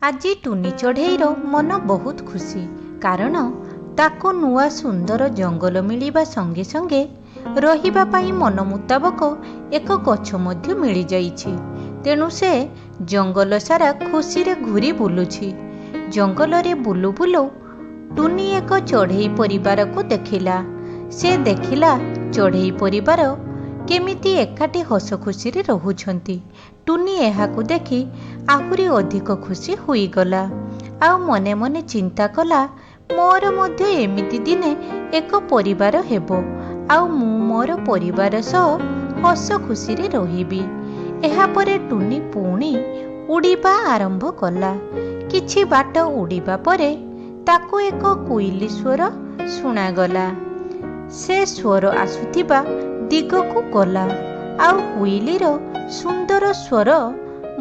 ଆଜି ଟୁନି ଚଢ଼େଇର ମନ ବହୁତ ଖୁସି, କାରଣ ତାକୁ ନୂଆ ସୁନ୍ଦର ଜଙ୍ଗଲ ମିଳିବା ସଙ୍ଗେ ସଙ୍ଗେ ରହିବା ପାଇଁ ମନ ମୁତାବକ ଏକ ଗଛ ମଧ୍ୟ ମିଳିଯାଇଛି। ତେଣୁ ସେ ଜଙ୍ଗଲ ସାରା ଖୁସିରେ ଘୂରି ବୁଲୁଛି। ଜଙ୍ଗଲରେ ବୁଲୁ ବୁଲୁ ଟୁନି ଏକ ଚଢ଼େଇ ପରିବାରକୁ ଦେଖିଲା। ସେ ଦେଖିଲା ଚଢ଼େଇ ପରିବାର କେମିତି ଏକାଠି ହସଖୁସିରେ ରହୁଛନ୍ତି। ଟୁନି ଏହାକୁ ଦେଖି ଆହୁରି ଅଧିକ ଖୁସି ହୋଇଗଲା ଆଉ ମନେ ମନେ ଚିନ୍ତା କଲା, ମୋର ମଧ୍ୟ ଏମିତି ଦିନେ ଏକ ପରିବାର ହେବ ଆଉ ମୁଁ ମୋର ପରିବାର ସହ ହସଖୁସିରେ ରହିବି। ଏହାପରେ ଟୁନି ପୁଣି ଉଡ଼ିବା ଆରମ୍ଭ କଲା। କିଛି ବାଟ ଉଡ଼ିବା ପରେ ତାକୁ ଏକ କୋଇଲି ସ୍ୱର ଶୁଣାଗଲା। ସେ ସ୍ୱର ଆସୁଥିବା ଦିଗକୁ ଗଲା ଆଉ କୋଇଲିର ସୁନ୍ଦର ସ୍ୱର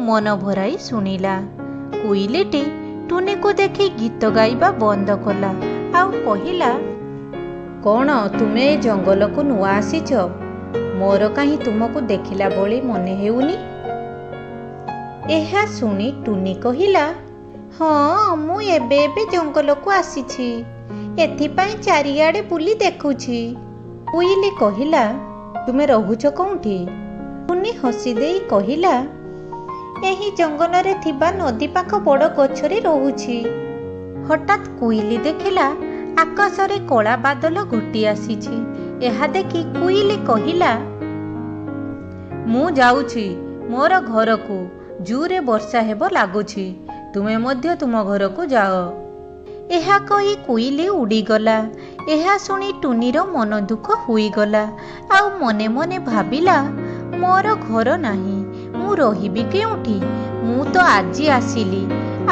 ମନ ଭରାଇ ଶୁଣିଲା। କୋଇଲିଟି ଟୁନିକୁ ଦେଖି ଗୀତ ଗାଇବା ବନ୍ଦ କଲା ଆଉ କହିଲା, କ'ଣ ତୁମେ ଏ ଜଙ୍ଗଲକୁ ନୂଆ ଆସିଛ? ମୋର କାହିଁ ତୁମକୁ ଦେଖିଲା ଭଳି ମନେ ହେଉନି? ଏହା ଶୁଣି ଟୁନି କହିଲା, ହଁ, ମୁଁ ଏବେ ଏବେ ଜଙ୍ଗଲକୁ ଆସିଛି, ଏଥିପାଇଁ ଚାରିଆଡ଼େ ବୁଲି ଦେଖୁଛି। କୋଇଲି କହିଲା, ତୁମେ ରହୁଛ କେଉଁଠି? ଟୁନି ହସିଦେଇ କହିଲା, ଏହି ଜଙ୍ଗଲରେ ଥିବା ନଦୀ ପାଖ ବଡ଼ ଗଛରେ ରହୁଛି। ହଠାତ୍ କୋଇଲି ଦେଖିଲା ଆକାଶରେ କଳା ବାଦଲ ଘୋଟି ଆସିଛି। ଏହା ଦେଖି କୋଇଲି କହିଲା, ମୁଁ ଯାଉଛି ମୋର ଘରକୁ, ଜୋରରେ ବର୍ଷା ହେବ ଲାଗୁଛି, ତୁମେ ମଧ୍ୟ ତୁମ ଘରକୁ ଯାଅ। ଏହା କହି କୋଇଲି ଉଡ଼ିଗଲା। ଏହା ଶୁଣି ଟୁନିର ମନ ଦୁଃଖ ହୋଇଗଲା ଆଉ ମନେ ମନେ ଭାବିଲା, ମୋର ଘର ନାହିଁ, ମୁଁ ରହିବି କେଉଁଠି? ମୁଁ ତ ଆଜି ଆସିଲି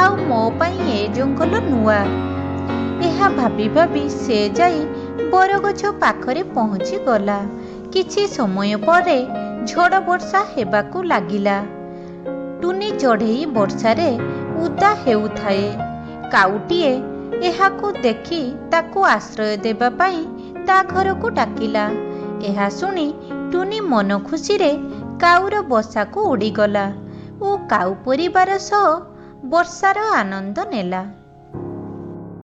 ଆଉ ମୋ ପାଇଁ ଏ ଜଙ୍ଗଲ ନୂଆ। ଏହା ଭାବି ଭାବି ସେ ଯାଇ ବରଗଛ ପାଖରେ ପହଞ୍ଚିଗଲା। କିଛି ସମୟ ପରେ ଝଡ଼ ବର୍ଷା ହେବାକୁ ଲାଗିଲା। ଟୁନି ଚଢ଼େଇ ବର୍ଷାରେ ଓଦା ହେଉଥାଏ। କାଉଟିଏ ଏହାକୁ ଦେଖି ତାକୁ ଆଶ୍ରୟ ଦେବା ପାଇଁ ତା ଘରକୁ ଡାକିଲା। ଏହା ଶୁଣି ଟୁନି ମନ ଖୁସିରେ କାଉର ବସାକୁ ଉଡ଼ିଗଲା ଓ କାଉ ପରିବାର ସହ ବର୍ଷାର ଆନନ୍ଦ ନେଲା।